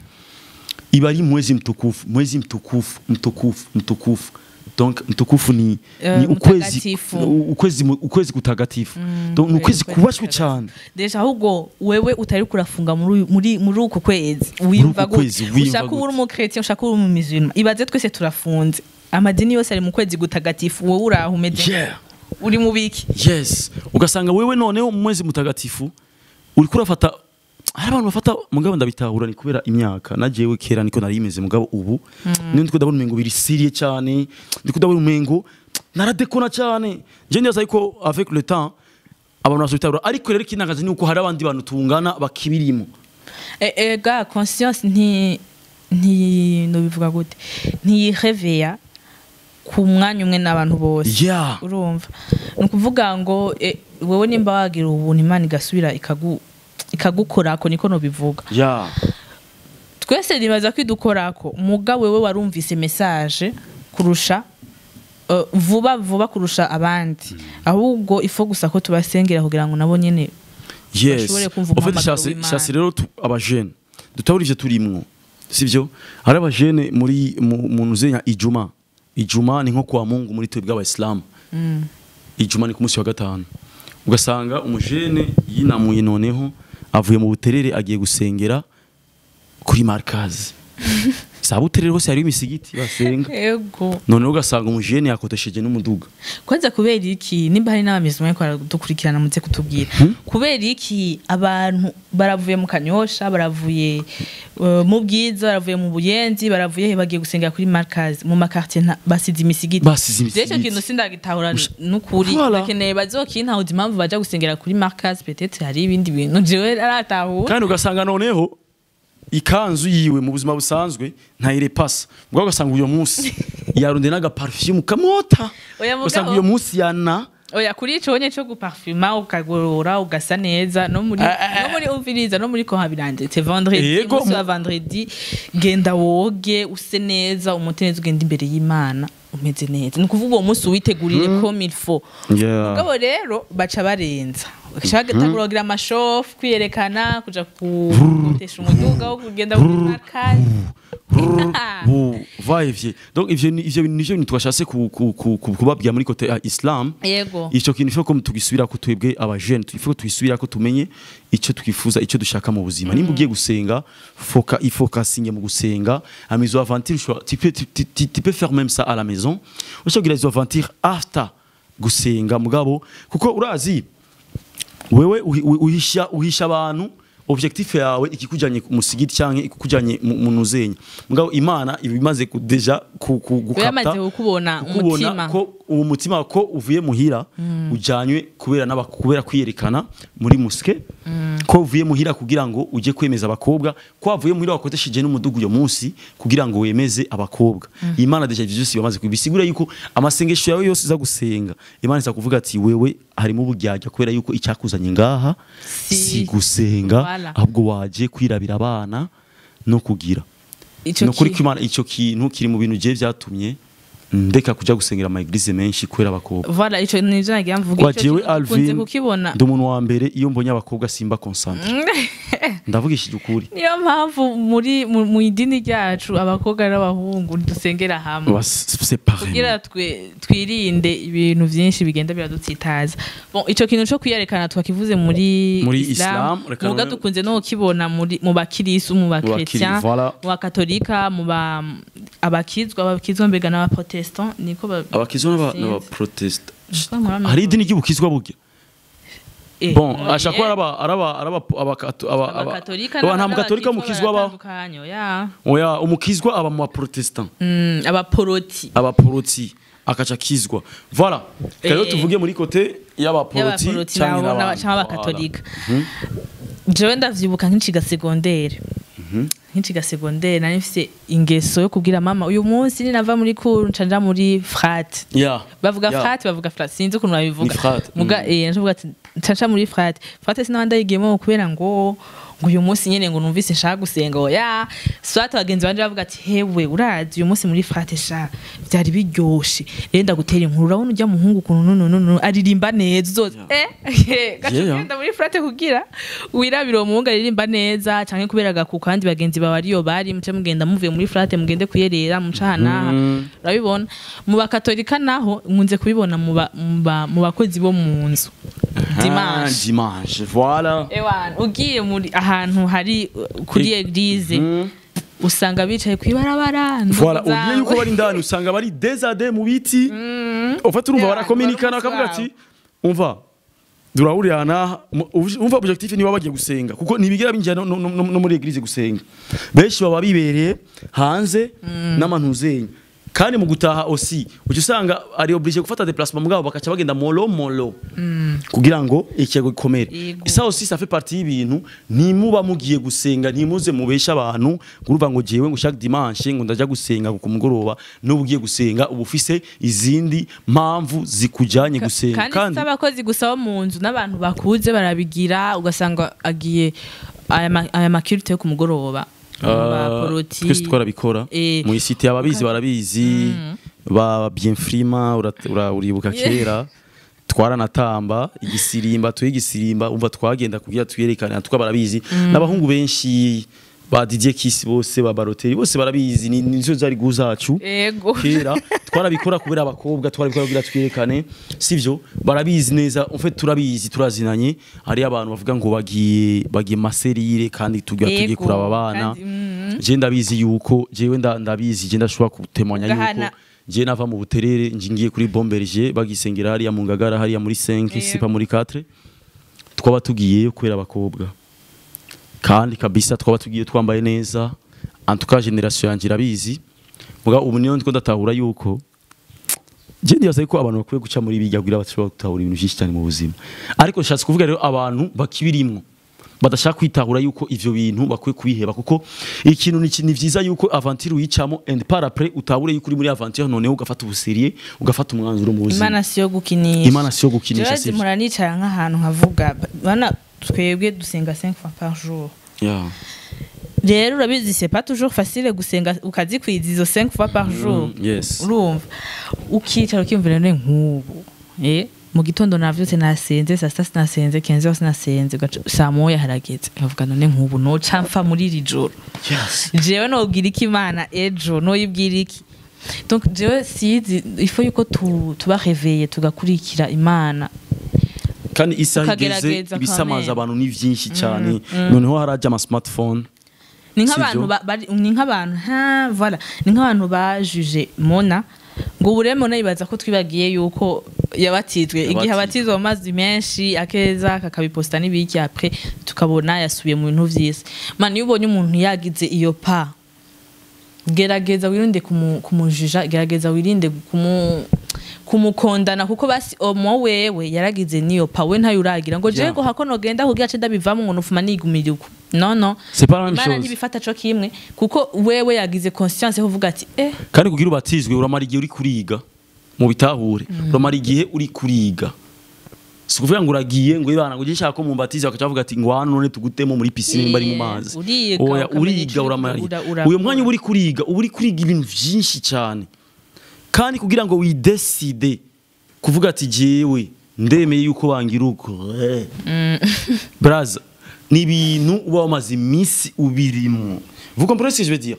Iba ari mwezi mtukufu, mwezi mtukufu, mtukufu, mtukufu. Donc mtukufu ni ni ukwezi Mutagatifu. Ukwezi kutagatifu. Donc ni ukwezi kubashwe cyane. Déjà ahubwo wewe utari kurafunga muri uku kwezi wiyumva Uku kwezi gute? wiyumva Ushaka gute? uri umuchrétien, ushaka uri umumusulman, ibaze twese turafunze, amadini yose ari mu kwezi gutagatifu, wowe uraho umeze uri mu biki? Yes, ugasanga wewe noneho mu mwezi mutagatifu uriko urafata, hari abantu bafata, mugabo ndabitahura, ni kubera imyaka. Najewe kera niko nari imeze, mugabo ubu niyo ndiko ndabona umengo biri sérieux cyane, ndiko ndabona umengo naradekona cyane. Je ndibaza yuko avec le temps abantu bazobitahura, ariko rero ikintangaza ni uko hari abandi bantu tungana bakibirimo. Ga conscience nti nobivuga gute, ntiyireveya ku mwanya umwe n'abantu bose. Urumva, ni ukuvuga ngo wewe nimba wagira ubuntu Imana igasubira ikagukorako, niko nobivuga. Twese nibaza ko idukorako, mugabo wewe warumvise message kurusha vuba vuba kurusha abandi. Ahubwo ifo gusa ko tubasengera kugira ngo nabo nyene bashobore kumva En fait, umuhamagaro w'Imana. Shase rero abajene dutabura ivyo turimwo, sivyo? Hari abajene muri mu nuzenya ijuma. Ijuma ni nko kwa Mungu muri twebwe abayisilamu. Ijuma ni ku munsi wa gatanu. Ugasanga umujene yinamuye, noneho avuye mu Buterere, agiye gusengera kuri Markazi. Sa Buterere hose hari imisigiti basenga. Noneho ugasanga umujene yakotesheje n'umuduga. Kwanza kubera iki, nimba hari n'abamizima ariko baradukurikirana, muze kutubwira kubera iki abantu baravuye mu Kanyosha, baravuye mu Bwiza, baravuye mu Buyenzi, baravuye he, bagiye gusengera kuri Markazi mu maquartier, basize imisigiti? Basize Rero icyo imisigiti. kintu sindagitahura n'ukuri. Voilà. Ndakeneye bazokintahuza impamvu baja gusengera kuri Markazi. Peut-être hari ibindi bintu jewe aratahura. Kandi ugasanga noneho ikanzu yiwe mu buzima busanzwe ntayirepasa, ubwo ugasanga uyo munsi yarunde n'agaparfume kamota. Oya, mugabo. Ugasanga uyo munsi yana Oya, kuri ico nyene co guparfuma, ukagorora, ugasa neza, no muri no muri, umviriza, no muri ko habiranditse vendredi, umunsi wa vendredi, genda woge, use neza, umute neza, ugenda imbere y'Imana. Umeze neza, ni ukuvuga uwo munsi uwitegurire comme il faut. Mugabo rero baca barenza, bagaca batangura kugira ama show-off, kwiyerekana, kuja kugotesha umuduga wo kugenda kuri markaz. Va ivye, donc ivyo bintu nivyo bintu twashatse kubabwira muri côté ya islam. Ico kintu ifo ko tugisubira ko twebwe aba jeunes, ifo tugisubira ko tumenye ico twifuza, ico dushaka mu buzima. Nimba ugiye gusenga, foka ifokasinge mu gusenga. Hama izo aventure tu peux faire même ça à la maison, ushobora kugira izo aventure after gusenga. Mugabo kuko urazi wewe uhisha abantu objectif yawe, ikikujanye ku musigiti canke ikikujanye mu nuzenya. Mugabo Imana ibimaze ku déjà gukapta Yamaze kukubona kukubona umutima. Ko uwo mutima ko uvuye muhira ujanywe kubera kubera kwiyerekana muri mosquée, ko uvuye muhira kugira ngo uje kwemeza abakobwa, ko wavuye muhira wakotesheje n'umudugu uyo munsi kugira ngo wemeze abakobwa. Imana déjà ivyo byose bamaze kubisigura yuko amasengesho yawe yose uza gusenga, Imana iza kuvuga ati wewe harimo uburyarya, kubera yuko icyakuzanye ngaha si gusenga, Voilà. ahubwo waje kwirabira abana no kugira Ico nukuri ko Imana, ico kintu kiri mu bintu je vyatumye ndeka kuja gusengera ama église menshi kubera abakobwa. Voilà, ico nivyo nagira mvuga. Kwa Ico jewe kintu dukunze Alvin, kukibona. ndi umuntu wa mbere, iyo mbonye abakobwa simba concentré, ndavugishije ukuri. Niyo mpamvu muri mu idini ryacu abakobwa n'abahungu dusengera hamwe C'est pareil. kugira twe twirinde ibintu vyinshi bigenda biradutsitaza. Bon, ico kintu co kwiyerekana twakivuze muri Muri Islam, reka muga dukunze no kukibona muri mu bakirisu, mu bakretien, voilà. mu bakatolika, mu ba abakizwa mbega n'abaprotestant niko Abakizwa Sinzi. n'abaprotestant. Niko nkora. Hari idini ry'ubukizwa burya? Bon, ashaka kuba araba Abakatolika. Nta mukatolika mukizwa aba. Batandukanye, ya. Oya, umukizwa aba mu baprotestant. Abaporoti. Abaporoti akaca akizwa, voilà. Rero tuvuge muri côté y'abaporoti y'abaporoti canke nabo n'abandi. canke abakatolika. Jewe ndavyibuka nkiciga secondaire nari mfise ingeso yo kubwira mama uyu munsi ninava muri cours nca nja muri frate. Bavuga frate, bavuga frate, sinzi ukuntu babivuga. Ni frate, Muga ndavuga ati nca nca muri frate. Frate sinaba ndayigiyemo kubera ngo uyu munsi nyene ngo numvise nshaka gusenga, oya. Soit abagenzi banje bavuga ati hewe, urazi uyu munsi muri frate sha vyari biryoshe, rero ndagutera inkuru, urabona ujya muhungu ukuntu no aririmba neza, uzoza gaca ugenda muri frate kugira wirabire uwo muhungu aririmba neza, canke kubera agaku kandi bagenzi bawe ariyo bari, muce mugenda muvuye muri frate mugende kuyerera mucana. Urabibona mu bakatolika naho nkunze kubibona mu bakozi bo mu nzu dimanche. Dimanche, voilà. Ewana, ugiye muri ahantu hari kuri église usanga bicaye kwibarabara. Voilà, ugiye yuko bari indani usanga bari des mu biti. En fait urumva Yeah, barakominikana bari bakavuga umunsi ati umva durahurira aha. Umva, objectif niba bagiye gusenga, kuko ntibigera binjira no muri église gusenga, benshi baba bibereye hanze n'amantuzenye. Kandi mu gutaha aussi uca usanga ari obligé gufata déplacement, mugabo bakaca bagenda molo molo kugira ngo ikiyago gikomere. Ça aussi, ça fait partie y'ibintu. Ntimuba mugiye gusenga, ntimuze mubesha abantu ngo urumva ngo jewe ngo chaque dimanche ngo ndaja gusenga ku mugoroba. N'ubu ugiye gusenga uba ufise izindi mpamvu zikujanye gusenga. Kandi si abakozi gusa bo mu nzu, n'abantu bakuze barabigira, ugasanga agiye aya ma culte yo ku mugoroba mu baporoti. Twese twarabikora mu isiti, ababizi barabizi, ba Bienfrima, uribuka kera twaranatamba igisirimba, tuye igisirimba, umva twagenda kugira twiyerekane tuka barabizi. N'abahungu benshi ba Didier Kiss bose, ba Baroteri bose barabizi, nizo zari guzacu. Kera twarabikora kubera abakobwa, twarabikora kugira twiyerekane, sivyo? Barabizi neza, en fait turabizi, turazinanye. Hari abantu bavuga ngo bagiye maserire kandi tugiye kuraba abana. Kandi, Je ndabizi yuko jewe ndabizi, je ndashobora kutemanya yuko je nava mu Buterere nje ngiye kuri Bomberger bagisengera hariya mu Ngagara, hariya muri 5, c'est pas muri 4, twaba tugiyeyo kubera abakobwa. Kandi kabisa twaba tugiye twambaye neza. En tout cas génération yanje irabizi. Muga ubu niyo ndiko ndatahura yuko je ndibaza yuko abantu bakwiye guca muri bijya kugira bashobora gutahura ibintu byinshi cyane mu buzima. Ariko nshatse kuvuga rero abantu bakibirimwo badashaka kwitahura yuko ivyo bintu bakwiye kubiheba, kuko ikintu ni vyiza yuko aventure uyicamo and par après utahure yuko uri muri aventure, noneho ugafata ubu sérieux, ugafata umwanzuro mu buzima. Imana si yo gukinisha. Imana si yo gukinisha. Jewe Sivyo. mpora nicara nk'ahantu nkavuga, bana twebwe dusenga 5 fois par jour. Rero urabizi, c'est pas toujours facile gusenga ukazikwiza izo 5 fois par jour. Urumva ukicara ukiyumvira, none nk'ubu mu gitondo navyutse nasenze, saa sita sinasenze, 15 heures sinasenze, saa moya harageze, nkavuga none nk'ubu noca mfa muri iri joro, jewe nobwira iki Imana ejo, noyibwira iki? Donc jewe sizi, il faut yuko tuba réveillé, tugakurikira Imana. Kandi isaha igeze, Tukagerageza quand ibisamaza même. abantu ni vyinshi cyane. Noneho haraje ama smartphone. Ni nk'abantu Sivyo? ni nk'abantu, ha, voilà, ni nk'abantu bajuje Mona ngo ubu rero Mona yibaza ko twibagiye yuko yabatizwe igihe Yabatizwe. abatizwa mu mazi menshi akeza, kakabiposta n'ibiki, après tukabona yasubiye mu bintu vy'isi. Man, iyo ubonye umuntu yagize iyo pa, gerageza wirinde kumujija, gerageza wirinde kumukondana, kuko basi omo wewe yaragize niyo pa, we ntayo uragira ngo jego hako nogenda kugira ce ndabivamo ngo nufuma nigumira uko. Non, non. C'est pas la même Imana chose. ntibifata co kimwe, kuko wewe yagize conscience yo kuvuga ati Kandi kugira ubatizwe uramara igihe uri kuriga, mu bitahure, uramara igihe uri kuriga. Si ukuvuga ngo uragiye ngo ibana ngo ujye nshaka ko mumbatize, bakaca bavuga ati ngo hano none tugutemo muri piscine nimba ari mu mazi. Uriga, Oya, ukamenya uriga, ico uramara igihe. urakora. Uyo mwanya uba uri kuriga, uba uri kuriga ibintu vyinshi cyane. Kandi kugira ngo widécide kuvuga ati jewe ndemeye yuko bangira uko, braza, ni ibintu uba wamaze iminsi ubirimwo. Vous comprenez ce que je veux dire?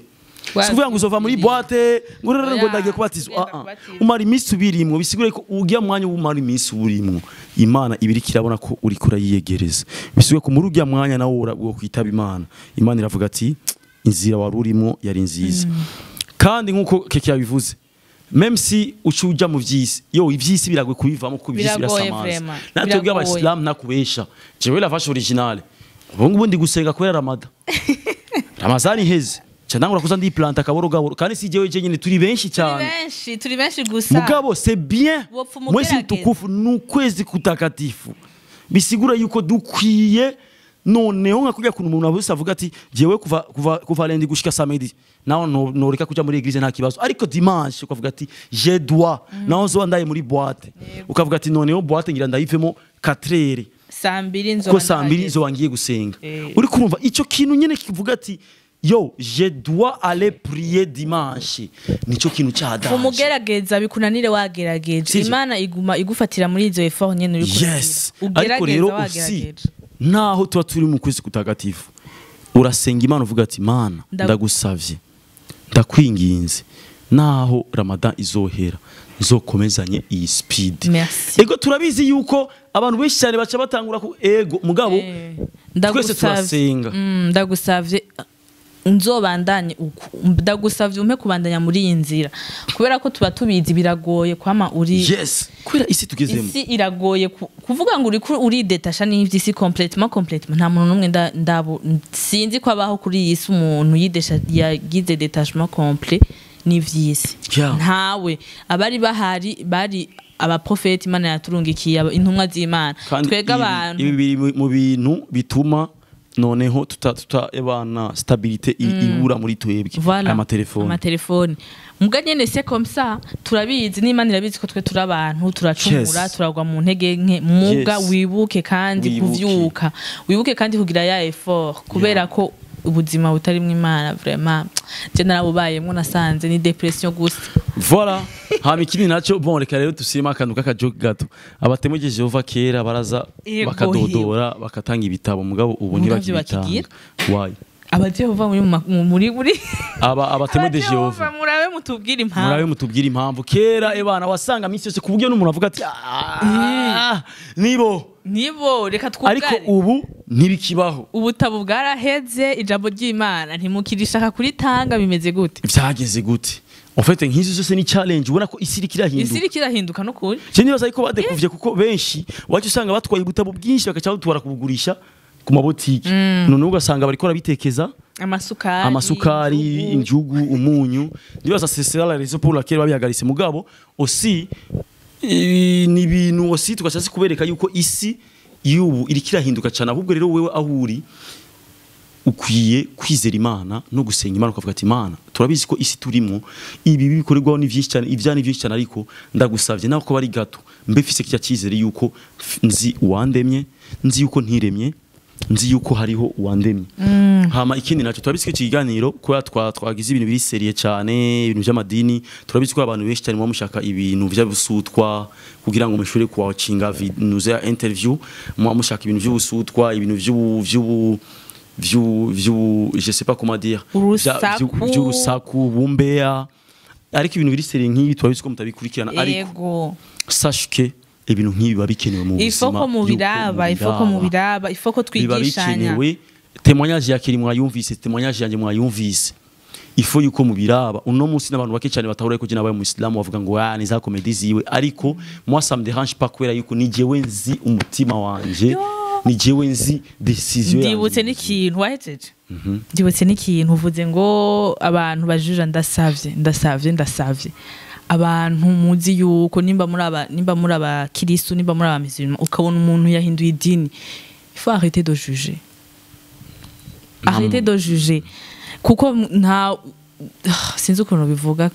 Ouais, Si kuvuga ngo uzova muri boîte ngo rero ngo Oya, ndagiye kubatizwa. ugenda Ah, ah. kubatizwa. Umara iminsi ubirimwo, bisigura ko ujya mwanya umara iminsi uburimwo, Imana ibiriko irabona ko uriko urayiyegereza. Bisigura ko muri ujya mwanya nawe wo kwitaba Imana, Imana iravuga ati inzira wari urimo yari nziza. Kandi nkuko Keke yabivuze, même si uca uja mu vy'isi, yo, ivy'isi biragoye kubivamo, kuko ivy'isi Biragoye birasamaza. vraiment, Natwe biragoye. abayisilamu ntakubesha, jewe la vache originale, ubu ngubu ndi gusenga kubera Ramada. Ramazani iheze ca ntangura kuza ndiplanta kaboro gaboro. Kandi si jewe jenyine, turi benshi Turi cyane. benshi, turi benshi gusa. Mugabo c'est bien, Wopfa mwezi umugerageza. mtukufu ni ukwezi kutakatifu, bisigura yuko dukwiye noneho nka kurya kuntu umuntu wese avuga ati jewe kuva lundi gushika samedi naho noreka kuja muri église, nta kibazo, ariko dimanche ukavuga ati je dois, naho nzoba ndaye muri boîte, ukavuga ati noneho boîte ngira ndayivemo 4 heures, Saa mbiri nzoba kuko saa mbiri ndahageze. nzoba ngiye gusenga. Uri kurumva ico kintu nyene kivuga ati yo, je dois aller prier dimanche, nico kintu ca danger. Umugerageza bikunanire, wagerageje, Sivyo? Imana iguma igufatira muri izo effort nyene uri kuragira. Yes, ariko Ugerageza rero usi wagerageje. naho tuba turi mu kwezi kutagatifu, urasenga Imana uvuga ati Mana, ndagusavye, ndakwinginze, naho Ramadan izohera nzokomezanye iyi speed. Merci. Ego, turabizi yuko abantu benshi cyane baca batangura ku ego, mugabo twese Ndagusavye. turasenga. Ndagusavye nzobandanye uku, ndagusavye umpe kubandanya muri iyi nzira, kubera ko tuba tubizi biragoye kwama uri Yes, kubera isi tugezemo. Isi iragoye kuvuga ngo uriko uridétacha n'ivy'isi complètement, complètement. Nta muntu n'umwe ndabo sinzi ko abaho kuri iyi si umuntu yidesha yagize détachement complet n'ivy'isi. Ntawe. Abari bahari bari abaprofeti Imana yaturungikiye, intumwa z'Imana. Kandi Twebwe abantu ibi biri mu bintu bituma noneho tuta ebana stabilité ibura muri twebwe. Voilà. Aya matelefone. Amatelefone. Muga nyene c'est comme ça, turabizi n'Imana irabizi ko twe turi abantu, turacumura, turagwa mu ntege nke. Muga wibuke kandi Wibuke. kuvyuka, wibuke kandi kugira ya effort, kubera ko ubuzima butarimwo Imana, vraiment, je narabubayemwo, nasanze ni dépression gusa. Voilà. Hama ikindi nacyo, bon, reka rero dusiremo akantu k'akajoke gato. Abatémoins de Jéhovah kera baraza bakadodora, bakatanga ibitabo, mugabo ubu Mugabo ntibakibitanga. bakigira. Why? Abajehova muri muri Aba abatémoins de Abajehova, Jéhovah. murabe mutubwire impamvu. Murabe mutubwire impamvu. Kera ebana wasanga minsi yose ku buryo n'umuntu avuga ati ah, nibo. Nibo, reka twugare. Ariko ubu ntibikibaho. Ubutabo bwaraheze, ijambo ry'Imana ntimukirishaka kuritanga, bimeze gute? Vyageze gute? En fait, nk'izo zose ni challenge, ubona ko isi iriko irahinduka. Isi iriko irahinduka n'ukuri. Je nibaza yuko badekuvye, kuko benshi wacu usanga batwaye ubutabo bwinshi bagaca batwara kubugurisha ku mabotiki, noneho ugasanga bariko barabitekeza amasukari, amasukari, injugu. Injugu, umunyu. Ndibaza c'est la raison pour laquelle babihagaritse. Mugabo aussi ni ibintu aussi tugashatse kubereka yuko isi y'ubu iriko irahinduka cyane. Ahubwo rero wewe aho uri ukwiye kwizera Imana no gusenga Imana, ukavuga ati Imana, turabizi ko isi turimo ibi bikorerwaho ni byinshi cyane, ibya ni byinshi cyane, ariko ndagusavye nawe ko bari gato mbe mfise kijya cyizere yuko nzi uwandemye, nzi yuko ntiremye. Nzi yuko hariho uwandemye. Hama ikindi naco, turabizi ko ikiganiro kubera twagize ibintu biri sérieux cyane, ibintu by'amadini, turabizi ko abantu benshi cyane muba mushaka ibintu by'ubusutwa kugira ngo mushobore kuwacinga nuze ya interview, muba mushaka ibintu by'ubusutwa, ibintu by'ubu by'ubu vy'u vy'u je sais pas comment dire, Urusaku. By'urusaku bumbeya, ariko ibintu biri sérieux nk'ibi turabizi ko mutabikurikirana, ariko sache que ibintu nk'ibi biba bikenewe mu ifo buzima, ko mubiraba, ifo ko mubiraba, ifo ko biba twigishanya. Bikenewe. Témoignage ya Keri mwayumvise, témoignage yanjye mwayumvise, ifo yuko mubiraba. Uno munsi n'abantu bake cyane batahura ko je nabaye umuislamu, bavuga ngo ah, ni za comédie ziwe, ariko moi ça me dérange pas kubera yuko ni jewe nzi umutima wanje, ni jewe nzi décision yanjye. Ndibutse n'ikintu wahejeje, ndibutse n'ikintu uvuze ngo abantu bajuja. Ndasavye, ndasavye, ndasavye abantu muzi yuko nimba muri abakiristu, nimba muri aba musulman, ukabona umuntu yahinduye idini, il faut arrêter de juger, arrêter de juger, kuko nta, sinzi ukuntu bivuga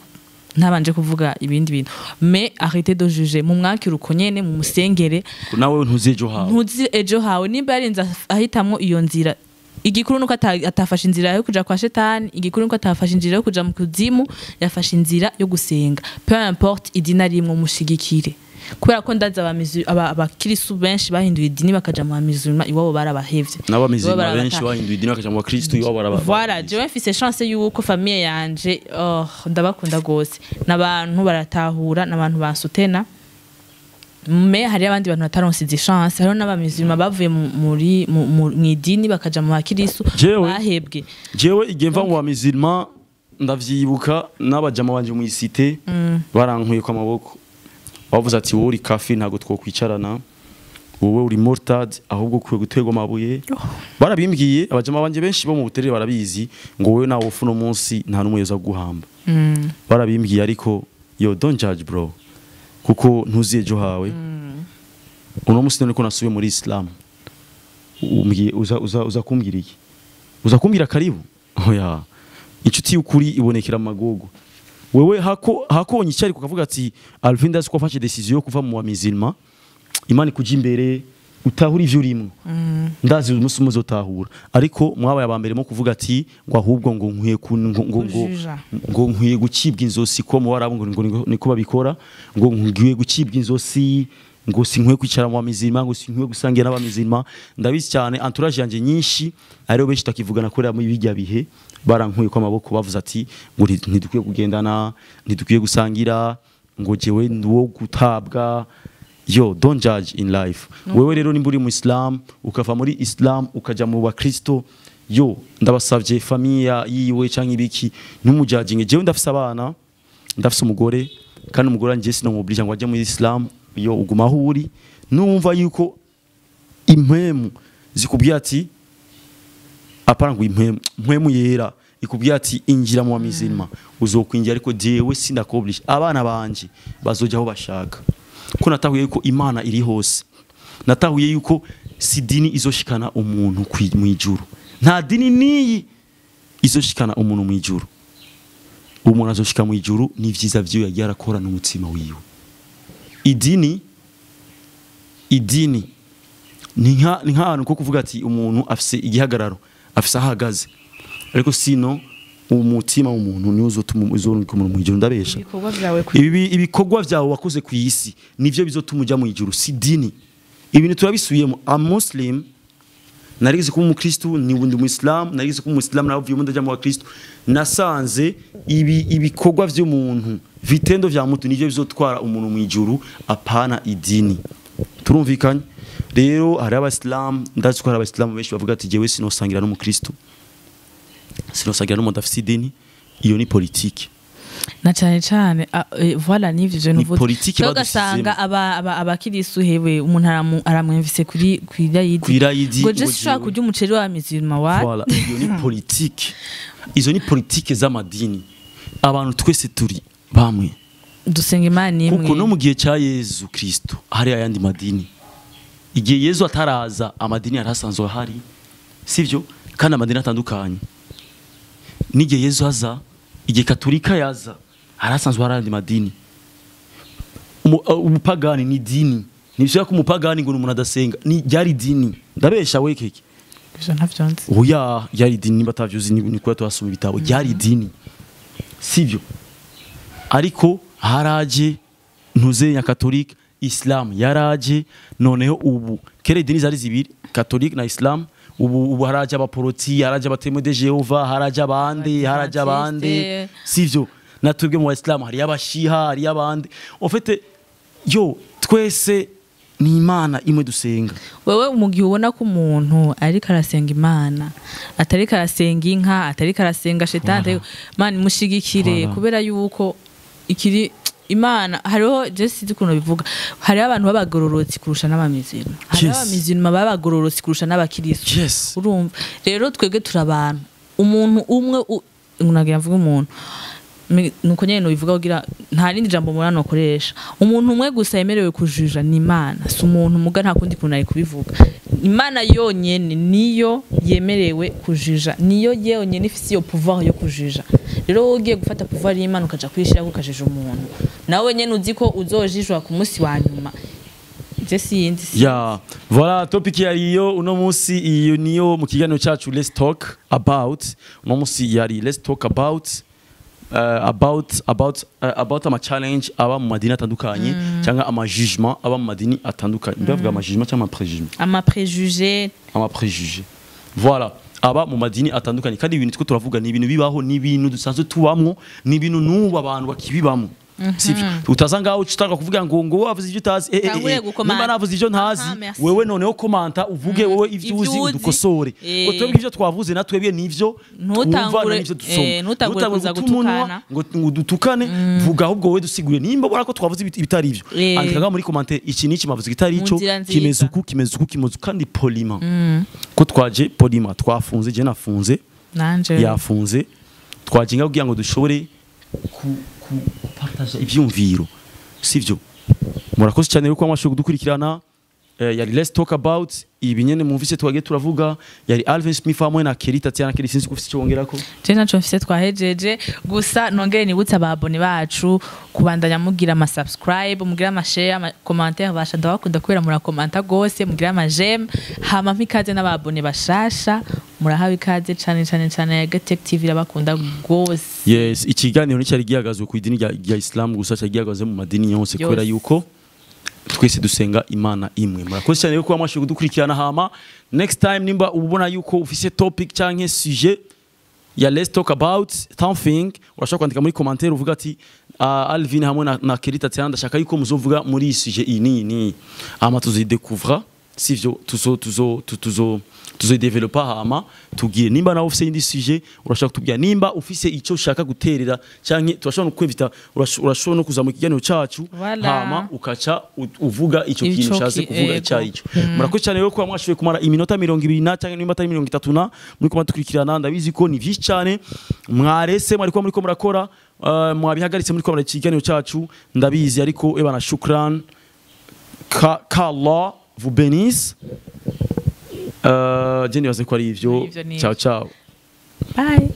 ntabanje kuvuga ibindi bintu, mais arrêtez de juger. Mumwakire uko nyene, mumusengere. Nawe ntuzi ejo hawe. Ntuzi ejo hawe. Nimba yarinze ahitamwo iyo nzira, igikuru nuko atafashe inzira yo kuja kwa shetani, igikuru nuko atafashe inzira yo kuja mu kuzimu, yafashe inzira yo gusenga. Peu importe idini arimwo, mushigikire, kubera ko ndazi abakirisu benshi bahinduye idini bakaja mu bamizulma, iwabo barabahevye. N'abamizima Iwabo benshi bahinduye idini bakaja mu bakristu, iwabo baraba. Voilà, jewe mfise chance yuko famille yanje, oh, ndabakunda gose, n'abantu baratahura, n'abantu bansutena, mais hari abandi bantu bataronse izi chance. Hariho n'abamizima bavuye muri mw'idini bakaja mu bakirisu bahebwe. Jewe igihe mva mu bamizilma, ndavyibuka, n'abajama banje mu isite barankuye kwa maboko, bavuze ati: "Wowe uri kafi, ntabwo twokwicarana, wowe uri murtad, ahubwo ukwiye guterwa amabuye." Barabimbwiye abajama banje benshi bo mu Buterere, barabizi, ngo wowe nawe ufu no munsi nta n'umwe yoza guhamba. Barabimbwiye, ariko yo, don't judge bro, kuko ntuzi ejo hawe. Uno munsi none ko nasubiye muri Islam, umbwiye uza kumbwira iki? Uza kumbwira karibu? Oya, inshuti y'ukuri ibonekera mu magogo. Wewe hako onyicari kukavuga ati: "Alvin, ndazi ko wafashe décision yo kuva mu bamizilma, Imana ikuja imbere utahura ivyo urimwo, ndazi umunsi umwe uzotahura." Ariko mwabaye aba mbere mu kuvuga ati ngo ahubwo ngo nkwiye ngo Kujuja. ngo nkwiye gucibwa inzosi, ko mu barabu ngo niko babikora, ngo nkwiye gucibwa inzosi, ngo sinkwiye kwicara mu bamizilma, ngo sinkwiye gusangira n'abamizilma. Ndabizi cyane, entourage yanjye nyinshi ariyo benshi takivugana kubera muri bijya bihe barankuye ko amaboko, bavuze ati ngo ntidukwiye kugendana, ntidukwiye gusangira, ngo jewe ndi uwo gutabwa. Yo, don't judge in life. Wewe rero nimba uri mu Islam, ukava muri Islam ukaja mu bakristo, yo, ndabasavye, famille yiwe canke ibiki, ntumujudginge. Jewe ndafise abana, ndafise umugore, kandi umugore wanje sinomubwira ngo ajye muri Islam. Yo, uguma aho uri, numva yuko impwemu zikubwira ati, apana ngo impwemu, mpwemu yera ikubwira ati injira mu bamizilma, uzokwinjira, ariko jewe sindakoblisha. Abana banje bazoja aho bashaka, ko natahuye yuko Imana iri hose, natahuye yuko si dini izoshikana umuntu mwijuru. Nta dini niyi izoshikana umuntu mwijuru. Umuntu azoshika mwijuru n'ivyiza vyiwe yagiye arakora n'umutima wiwe. Idini ni nk'ahantu ko kuvuga ati umuntu afise igihagararo, afise aho ahagaze, ariko sino umutima w'umuntu niwo uzotuma uzorungika umuntu mwijuru. Ndabesha? Ibikorwa byawe ku Ibi ibikorwa byawe wakoze ku isi nivyo bizotuma uja mu ijuru, si dini. Ibintu turabisubiyemo. A Muslim, narigeze kuba umukristu, ni ubundi umuislam, narigeze kuba umuislam, navuyemo ndaja mu bakristu, nasanze ibi ibikorwa vy'umuntu, vitendo vya mutu, nivyo bizotwara umuntu mu ijuru, apana idini. Turumvikanye? Rero hari abasilamu, ndazi ko hari abasilamu benshi bavuga ati jewe sinosangira n'umukristu, sinosangira n'umuntu afise idini. Iyo ni politike. Na cyane cyane voilà, nivyo je Ni nuvuze. politike Cyangwa ugasanga badusizemo. Abakirisu, hewe, umuntu aramwumvise kuri kwirayidi Kw'irayidi, ngo je ngo sinshobora jewe. kurya umuceri wa mizirima wa Voilà, iyo ni politike, izo ni politike z'amadini. Abantu twese turi bamwe. Dusenga Imana imwe. Kuko no mu gihe cya Yezu Kristo hari ayandi madini. Igihe Yezu ataraza, amadini yari asanzwe ahari, sivyo? Kandi amadini atandukanye. N'igihe Yezu aza, igihe Katolika yaza, hari asanzwe hari ayandi madini. Umupagani ni dini. Ntibishobora ko umupagani ngo ni umuntu adasenga, ni ryari dini. Ndabesha we keke? Ivyo ntavyo nzi. Oya, ryari idini, nimba atavyuzi ni kuba twasoma ibitabo. Ryari idini, sivyo? Ariko haraje ntuze ya catholique, islam yaraje. Noneho ubu, kera idini zari zibiri, catholique na islam. Ubu haraje abaporoti, haraje aba Témoins de Jéhovah, haraje abandi, haraje abandi. Abadiventiste. Sivyo? Natwebwe mu islam hari abashiha, hari abandi. En fait, yo twese ni Imana imwe dusenga. Wewe mu gihe ubona ko umuntu ariko arasenga Imana, atariko arasenga inka, atariko arasenga shetani, man, mushigikire. Voilà. Kubera yuko ikiri Imana, hariho, je sinzi ukuntu bivuga, hariho abantu b'abagororotsi kurusha n'abamizirima, hariho abamizirima b'abagororotsi kurusha n'abakiristo. Urumva rero, twebwe turi abantu, umuntu umwe nagira mvuge umuntu, nuko nyene nobivuga kugira nta rindi jambo murano nokoresha. Umuntu umwe gusa yemerewe kujuja ni Imana, si umuntu muga, nta kundi kuntu ari kubivuga. Imana yonyene niyo yemerewe kujuja, niyo yonyene ifise iyo pouvoir yo kujuja. Rero wowe ugiye gufata pouvoir y'Imana ukaja kuyishirako ukajuja umuntu, nawe nyene uzi ko uzojijwa ku munsi wa nyuma. Je sindi. Ya, voilà, topic yariyo uno munsi. Iyo niyo mu kiganiro cyacu Let's Talk About. Uno munsi yari Let's Talk About about ama challenge aba mu madini atandukanye, cyangwa ama jugement aba mu madini atandukanye. Ndavuga ama jugement cyangwa ama préjugement? Ama préjugé. Ama préjugé, voilà, aba mu madini atandukanye. Kandi ibintu two turavuga ni ibintu bibaho, ni ibintu dusanzwe tubamwo, ni ibintu n'ubu abantu bakibibamwo, sivyo? Utaza ngaho utanga kuvuga ngo wavuze ibyo utazi. Tangure gukomanta. Nimba navuze ibyo ntazi, Aha, merci. wewe noneho komanta uvuge wowe ivyo Ivyo uzi, uzi. udukosore. Ngo twebwe ibyo twavuze na twebwe nivyo twumva na nivyo dusoma. Ntutangure kuza guta umunwa gutukana. ngo dutukane. Vuga ahubwo wowe, dusigure nimba ubona ko twavuze ibitari ivyo. Andika ngaho muri commentaire: iki n'iki mavuze kitari Mu ico, nzira nziza. kimeze uku, kimeze uku, kimeze uku, kandi poliment, ko twaje poliment, twafunze, je nafunze, nanje yafunze. Twaje ngaho kugira ngo dushobore ku partager ivyumviro, sivyo? Murakoze cyane rero kuba mwashoboye kudukurikirana. Yari Let's Talk About, ibi nyene mwumvise twagiye turavuga. Yari Alvin Smith hamwe na Kelly Tatiana. Kelly, sinzi ko ufise icyo wongerako. Je naco mfise, twahejeje. Gusa nongere nibutse aba abonnés bacu kubandanya mugira ama subscribe, mugira ama share, ama commentaire. Basha, ndabakunda kubera murakomanta gose, mugira ama j'aime. Hama mpikaze n'aba abonnés bashasha, murahawe ikaze cane cane cane. Yagatech TV irabakunda gose. Yes, ikiganiro nticyari gihagazwe ku idini rya Islam gusa, cyari gihagaze mu madini yose, Yose. kubera yuko twese dusenga Imana imwe. Murakoze cyane rero kuba mwashoboye kudukurikirana. Hama next time, nimba ubona yuko ufise topic canke sujet ya Let's Talk About something, urashobora kwandika muri commentaire uvuga ati: Alvin hamwe na Kelly Tatiana, ndashaka yuko muzovuga muri iyi sujet iyi n'iyi n'iyi." Hama tuzidécouvra, sivyo? Tuzo tuzodevelopa, hama tubwire. Nimba nawe ufise indi sujet, urashobora kutubwira. Nimba ufise icyo ushaka guterera, canke turashobora no kwevita, urashobora no kuza mu kiganiro cacu. Voilà. Hama ukaca uvuga ico kintu Ico ushatse kuvuga ego. icyo aricyo. Murakoze cyane rero kuba mwashoboye kumara iminota 20 na cyangwa nimba atari 30 na muri kuma dukurikirana. Ndabizi ko ni vyinshi cyane mwarese, mwari kuba muriko murakora, mwabihagaritse muri kumara ikiganiro cacu, ndabizi. Ariko ebana, shukran, ka Allah vous bénisse. Je nibaze ko ari ivyo. Ivyo ni Ciao ciao. Bye.